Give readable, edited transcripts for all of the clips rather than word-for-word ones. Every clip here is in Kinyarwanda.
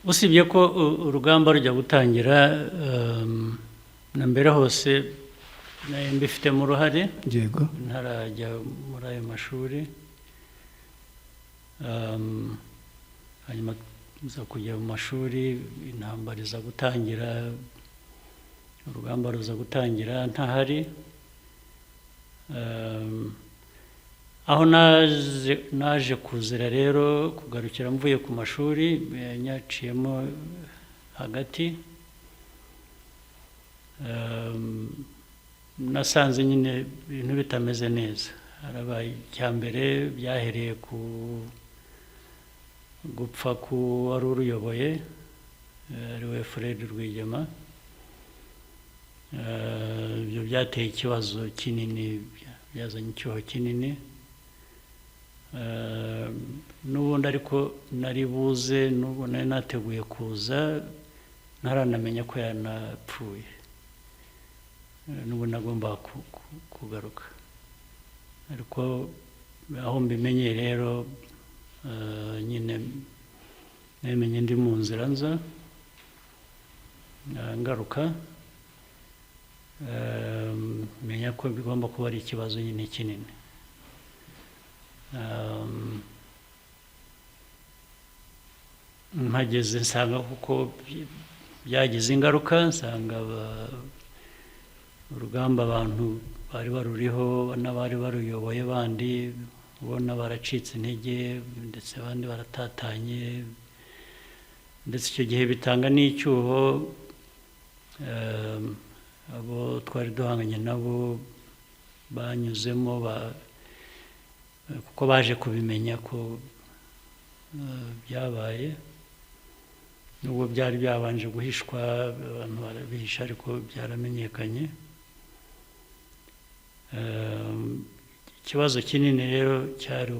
Usibye ko urugamba rujya gutangira, na mbere hose nari mbifitemo uruhare ntarajya muri ayo mashuri. Hanyuma nza kujya mu mashuri, intambara iza gutangira, urugamba ruza gutangira ntahari. Aho naje kuzira rero kugarukira mvuye ku mashuri, nyaciyemo hagati, nasanze nyine ibintu bitameze neza. Harabaye icya mbere, byahereye ku gupfa ku wari uruyoboye, ariwe Fred Rwigema. Ibyo byateye ikibazo kinini, byazanye icyuho kinini. N'ubundi ariko nari buze, n'ubu nari nateguye kuza ntaranamenya ko yanapfuye. N'ubu nagombaga kugaruka, ariko aho mbimenyeye rero, nyine nabimenye ndi mu nzira nza ngaruka, menya ko bigomba kuba ari ikibazo nyine kinini. Mpageze nsanga kuko byagize ingaruka, nsanga urugamba abantu bari baruriho n'abari baruyoboye bandi ubona baracitse intege, ndetse abandi baratatanye, ndetse icyo gihe bitanga n'icyuho. Abo twari duhanganye nabo banyuzemo kuko baje kubimenya ko byabaye, nubwo byari byabanje guhishwa, abantu barabihisha, ariko byaramenyekanye. Ikibazo kinini rero cyari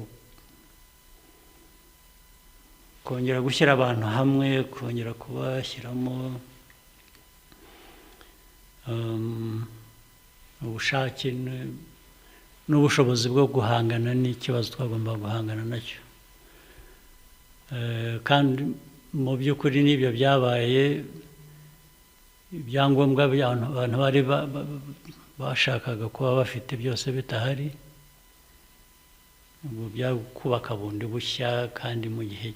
kongera gushyira abantu hamwe, kongera kubashyiramo ubushake n'ubushobozi bwo guhangana n'ikibazo twagomba guhangana nacyo. Kandi mu by'ukuri n'ibyo byabaye, ibyangombwa abantu bari bashakaga kuba bafite byose bitahari. Ubu kubaka bundi bushya kandi mu gihe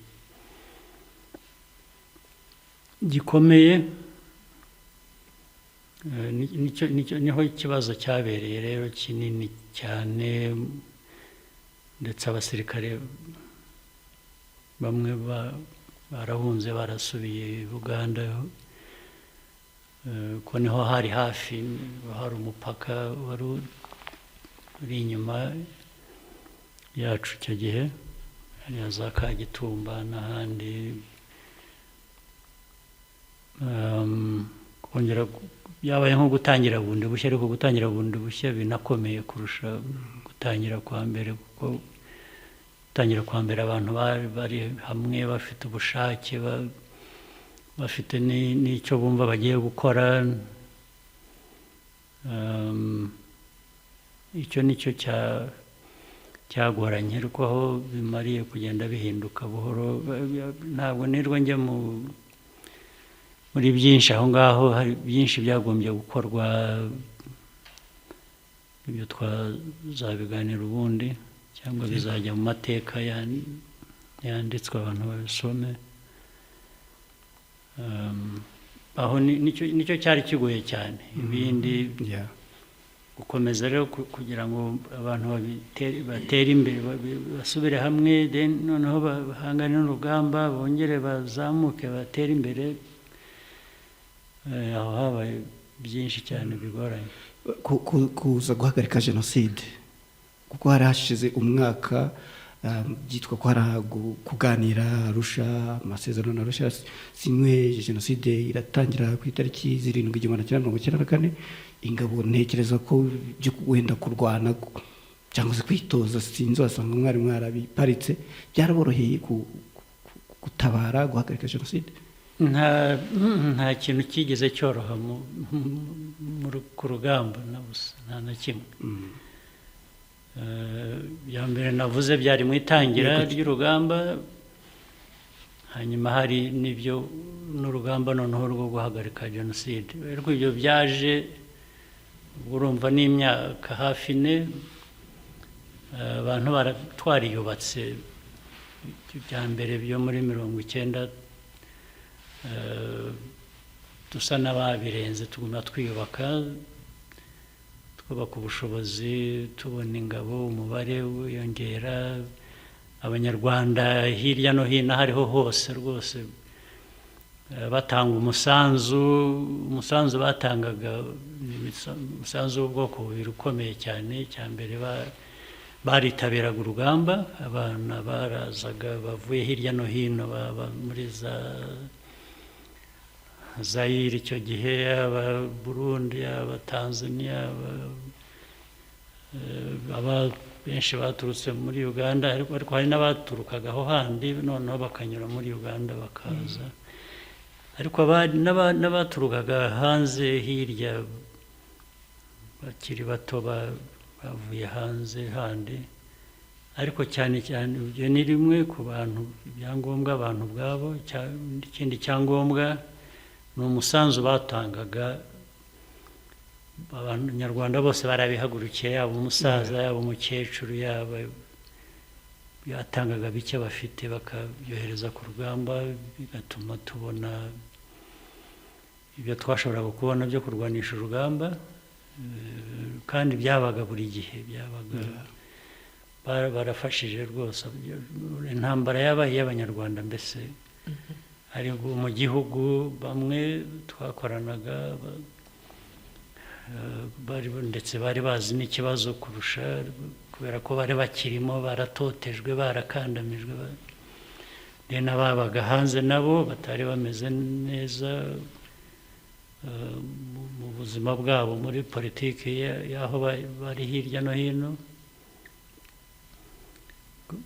gikomeye. Nicyo niho ikibazo cyabereye rero kinini cyane, ndetse abasirikare bamwe barahunze, barasubiye i Buganda, ko niho hari hafi, hari umupaka wari uri inyuma yacu icyo gihe, hariya za Kagitumba n'ahandi. Kongera byabaye nko gutangira bundi bushya, ariko gutangira bundi bushya binakomeye kurusha gutangira kwa mbere, kuko gutangira kwa mbere abantu bari bari hamwe, bafite ubushake, bafite n'icyo bumva bagiye gukora. Icyo ni cyo cyagoranye, ariko aho bimariye kugenda bihinduka buhoro, ntabwo nirwa njya muri byinshi aho ngaho. Hari byinshi byagombye gukorwa, ibyo twazabiganira ubundi cyangwa bizajya mu mateka yanditswe, abantu babisome. Aho nicyo cyari kigoye cyane, ibindi gukomeza rero kugira ngo abantu batere imbere, basubire hamwe, then noneho bahangane n'urugamba, bongere bazamuke, batere imbere. Aho habaye byinshi cyane bigoranye. Kuza guhagarika jenoside, kuko hari hashize umwaka, byitwa ko hari kuganira Arusha, amasezerano na Arusha sinywe, jenoside iratangira ku itariki 7 1994. Ingabo ntekereza ko byo wenda kurwana cyangwa se kwitoza, sinzi, wasanga mwari mwarabiparitse. Byaraboroheye gutabara, guhagarika jenoside? Nta kintu cyigeze cyoroha ku rugamba na busa, nta na kimwe. Bya mbere navuze byari mu itangira ry'urugamba. Hanyuma hari n'ibyo n'urugamba noneho rwo guhagarika jenoside. Ariko ibyo byaje, ubwo urumva n'imyaka hafi 4, abantu twariyubatse. Ibya mbere byo muri 90, dusa n'ababirenze, tuguma twiyubaka, twubaka ubushobozi, tubona ingabo, umubare wiyongera, Abanyarwanda hirya no hino aho ariho hose rwose batanga umusanzu. Umusanzu batangaga ni umusanzu w'ubwoko bubiri ukomeye cyane. Icya mbere, baritabiraga urugamba. Abana barazaga bavuye hirya no hino, baba muri za Zayire icyo gihe, aba Burundi, aba Tanzania, aba benshi baturutse muri Uganda, ariko hari n'abaturukaga aho handi noneho bakanyura muri Uganda bakaza. Ariko n'abaturukaga hanze hirya bakiri bato, bavuye hanze handi. Ariko cyane cyane ibyo ni rimwe ku bantu, ibyangombwa abantu ubwabo. Ikindi cyangombwa ni umusanzu batangaga. Abanyarwanda bose barabihagurukiye, yaba umusaza, yaba umukecuru, yaba yatangaga bike bafite bakabyohereza ku rugamba, bigatuma tubona ibyo twashoboraga kubona byo kurwanisha urugamba. Kandi byabaga buri gihe, byabaga barafashije rwose. Intambara yabaye iy'Abanyarwanda mbese, ari mu gihugu bamwe twakoranaga bari ndetse bari bazi n'ikibazo kurusha, kubera ko bari bakirimo, baratotejwe, barakandamijwe, n'ababaga hanze nabo batari bameze neza mu buzima bwabo, muri politiki y'aho bari hirya no hino.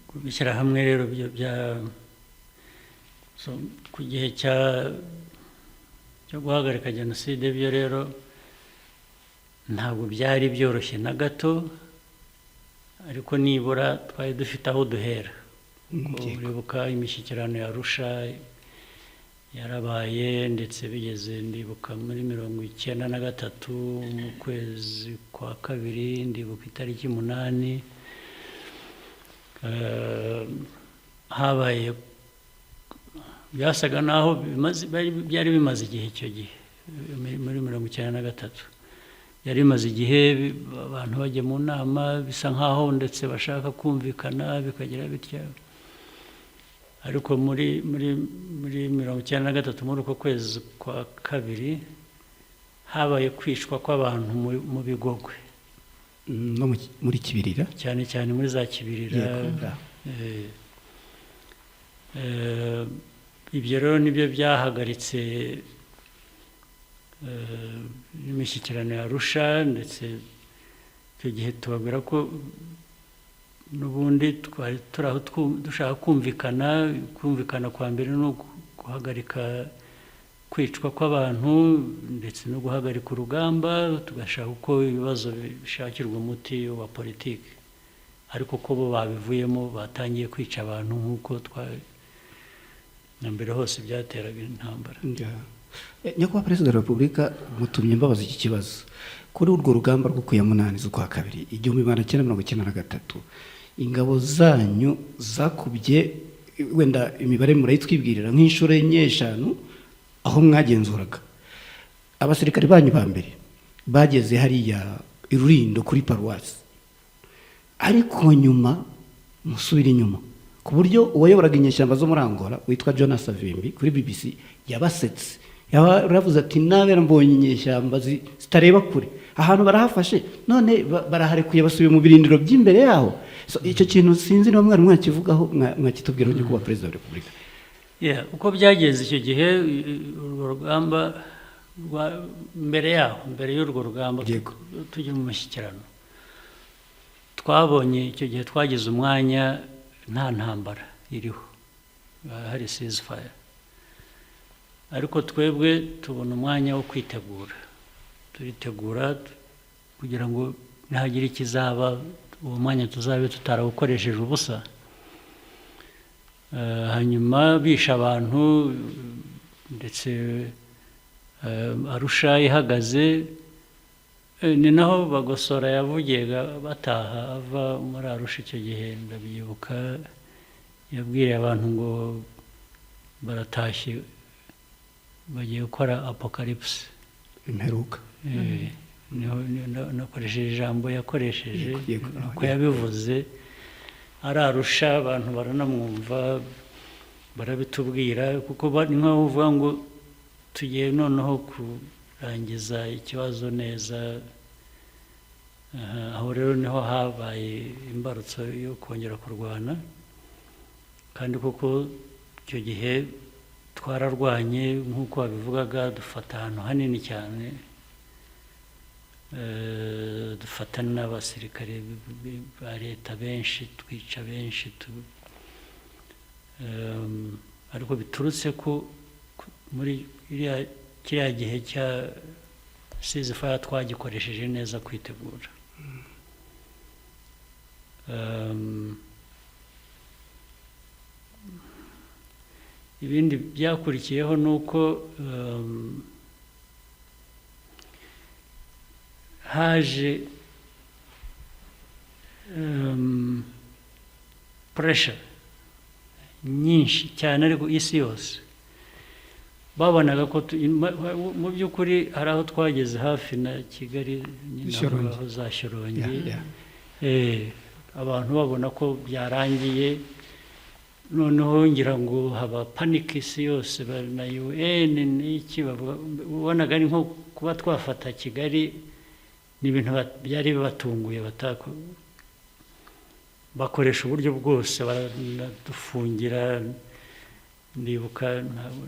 Kubishyira hamwe rero byo bya so, ku gihe cyo guhagarika jenoside, byo rero ntabwo byari byoroshye na gato, ariko nibura twari dufite aho duhera. Kuko uribuka imishyikirano ya Arusha yarabaye, ndetse bigeze, ndibuka muri 93 mu kwezi kwa kabiri, ndibuka itariki 8, habaye byasaga naho byari bimaze igihe. Icyo gihe muri 93 byari bimaze igihe, abantu bajya mu nama, bisa nkaho ndetse bashaka kumvikana, bikagira bitya. Ariko muri 93, muri uko kwezi kwa kabiri, habaye kwicwa kw'abantu mu Bigogwe. No muri Kibirira. Cyane cyane muri za Kibirira. Ibyo rero nibyo byahagaritse imishyikirano ya Arusha. Ndetse icyo gihe tubabwira ko n'ubundi twari turi aho dushaka kumvikana. Kumvikana kwa mbere ni guhagarika kwicwa kw'abantu, ndetse no guhagarika urugamba, tugashaka uko ibibazo bishakirwa umuti wa politiki. Ariko ko bo babivuyemo, batangiye kwica abantu nk'uko na mbere hose byateraga intambara. Nyakubahwa Perezida wa Repubulika, mutumye mbabaza iki kibazo. Kuri urwo rugamba rwo ku ya 8 z'ukwa kabiri 1993, ingabo zanyu zakubye, wenda imibare murayitwibwirira, nk'inshuro enye, eshanu aho mwagenzuraga. Abasirikare banyu ba mbere bageze hariya i Rurindo kuri paruwasi, ariko nyuma musubira inyuma, ku buryo uwayoboraga inyeshyamba zo muri Angola witwa Jonas Savimbi kuri BBC yabasetse, yaravuze ati: "Nabera mbonye inyeshyamba zitareba kure, ahantu barahafashe none baraharekuye, basubiye mu birindiro by'imbere yaho." So, icyo kintu sinzi niba mwari mwakivugaho, mwakitubwiraho, nyakubahwa Perezida wa Repubulika. Yeah, uko byagenze icyo gihe, urwo rugamba mbere yaho, mbere y'urwo rugamba, tujya mu mishyikirano, twabonye icyo gihe twagize umwanya nta ntambara iriho, hari ceasefire, ariko twebwe tubona umwanya wo kwitegura. Turitegura kugira ngo nihagira ikizaba, uwo mwanya tuzabe tutarawukoresheje ubusa. Hanyuma bishe abantu, ndetse Arusha ihagaze, ni naho Bagosora yavugiye bataha ava muri Arusha. Icyo gihe ndabyibuka, yabwiriye abantu ngo baratashye, bagiye gukora apocalypse. Imperuka. Niho nakoresheje ijambo yakoresheje. Yego, uko yabivuze ari Arusha, abantu baranamwumva, barabitubwira, kuko ni nkaho uvuga ngo tugiye noneho kurangiza ikibazo neza. Aha, aho rero niho habaye imbarutso yo kongera kurwana. Kandi koko icyo gihe twararwanye, nk'uko babivugaga, dufata ahantu hanini cyane, dufata n'abasirikare ba leta benshi, twica benshi, ariko biturutse ko muri kiriya gihe cya ceasefire twagikoresheje neza kwitegura. Ibindi byakurikiyeho ni uko haje pressure nyinshi cyane, ariko isi yose babonaga ko mu by'ukuri hari aho twageze hafi na Kigali nyine, aho Shyorongi. ngaho za Shyorongi. Abantu babona ko byarangiye. Noneho ngira ngo haba panic isi yose, na UN n'iki, bavuga, ubonaga ari nko kuba twafata Kigali ni ibintu byari bibatunguye, bakoresha uburyo bwose, baranadufungira. Ndibuka,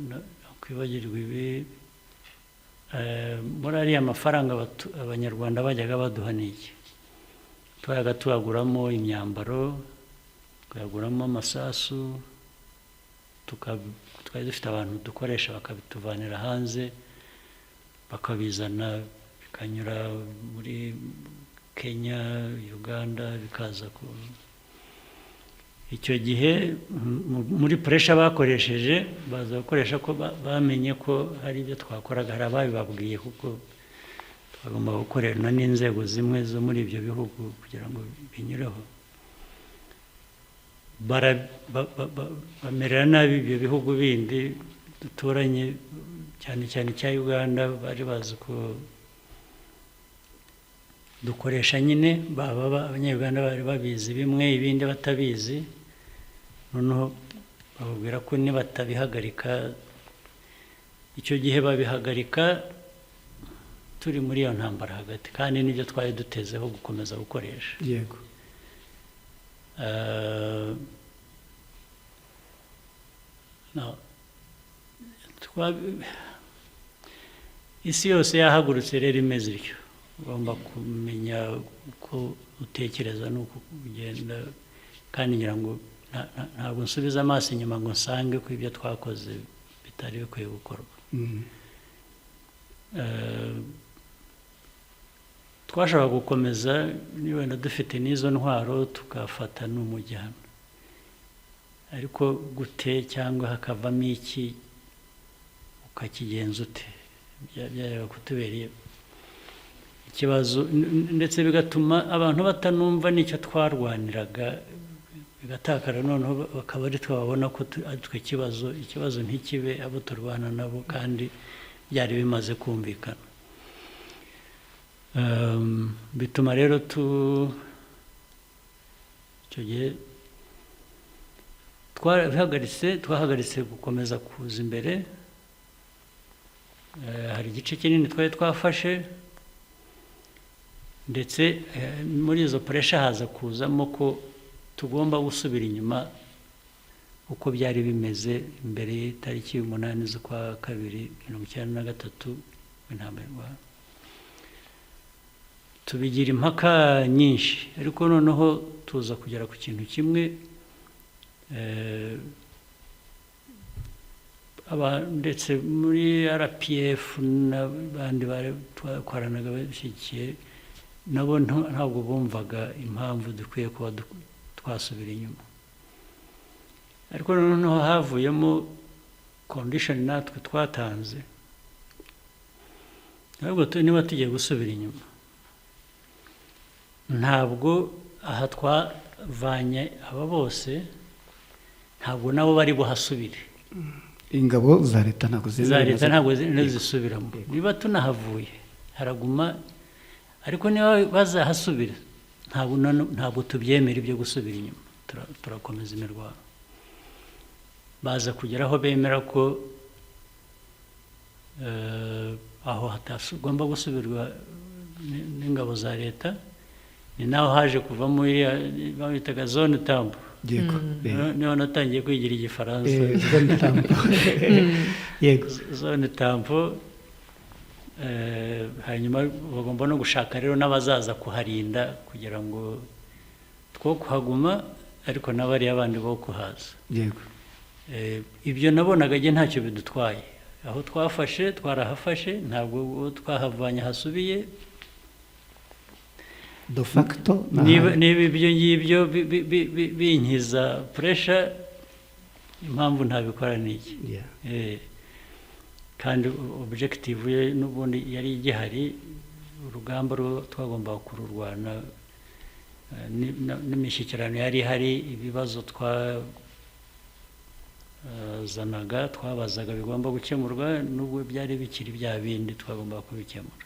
nakwibagirwa ibi, muri ariya mafaranga Abanyarwanda bajyaga baduha n'iki, twayaga tuyaguramo imyambaro, tukayaguramo amasasu, twari dufite abantu dukoresha bakabituvanira hanze, bakabizana, bikanyura muri Kenya, Uganda, bikaza ku icyo gihe muri pressure bakoresheje, baza gukoresha ko bamenye ko hari ibyo twakoraga, hari ababibabwiye, kuko twagomba gukorana n'inzego zimwe zo muri ibyo bihugu kugira ngo binyureho. Bamerera nabi ibyo bihugu bindi duturanye, cyane cyane icya Uganda. Bari bazi ko dukoresha nyine, baba Abanyayuganda bari babizi bimwe, ibindi batabizi. Noneho bababwira ko nibatabihagarika, icyo gihe babihagarika turi muri iyo ntambara hagati, kandi nibyo twari dutezeho gukomeza gukoresha. No, isi yose yahagurutse rero imeze ityo, ugomba kumenya uko utekereza n'uko ugenda. Kandi ngira ngo ntabwo nsubiza amaso inyuma ngo nsange ko ibyo twakoze bitari bikwiye gukorwa. Twashobora gukomeza niba wenda dufite n'izo ntwaro, tugafata n'umujyano, ariko gute? Cyangwa hakavamo iki, ukakigenza ute? Byajyaga kutubereye ikibazo, ndetse bigatuma abantu batanumva n'icyo twarwaniraga, bigatakara. Noneho bakaba ari twe babona ko ari twe kibazo, ikibazo ntikibe abo turwana nabo, kandi byari bimaze kumvikana. Bituma rero tu icyo gihe twahagaritse gukomeza kuza imbere. Hari igice kinini twari twafashe, ndetse muri izo pressure haza kuzamo ko tugomba gusubira inyuma uko byari bimeze mbere y'itariki 8 z'ukwa kabiri 93, intambara irwana. Tubigira impaka nyinshi, ariko noneho tuza kugera ku kintu kimwe, ndetse muri RPF n'abandi bari twakoranaga bashyigikiye nabo, ntabwo bumvaga impamvu dukwiye kuba twasubira inyuma. Ariko noneho havuyemo condition natwe twatanze. Ahubwo niba tugiye gusubira inyuma, ntabwo aha twavanye aba bose, ntabwo nabo bari buhasubire. Ingabo za leta ntabwo za zemewe leta nazo. Ntabwo zisubiramo. Niba tunahavuye haraguma, ariko niba bazahasubira, ntabwo tubyemera ibyo gusubira inyuma. Turakomeza imirwano. Baza kugera aho bemera ko aho hatagomba gusubirwa n'ingabo za leta. Ni naho haje kuvamo iriya bitaga zone tampon. Niho natangiye kwigira Igifaransa. Zone tampon, yego. Zone tampon. Hanyuma bagomba no gushaka rero n'abazaza kuharinda kugira ngo two kuhaguma, ariko n'abariya bandi bo kuhaza. Ibyo nabonaga njye ntacyo bidutwaye. Aho twafashe twarahafashe, ntabwo uwo twahavanye hasubiye. De facto Niba ibyo ngibyo binkiza pressure, impamvu ntabikora ni iki? Kandi objective ye n'ubundi yari igihari, urugamba rwo twagombaga kururwana, n'imishyikirano yari ihari, ibibazo twazanaga, twabazaga bigomba gukemurwa, nubwo byari bikiri bya bindi, twagombaga kubikemura.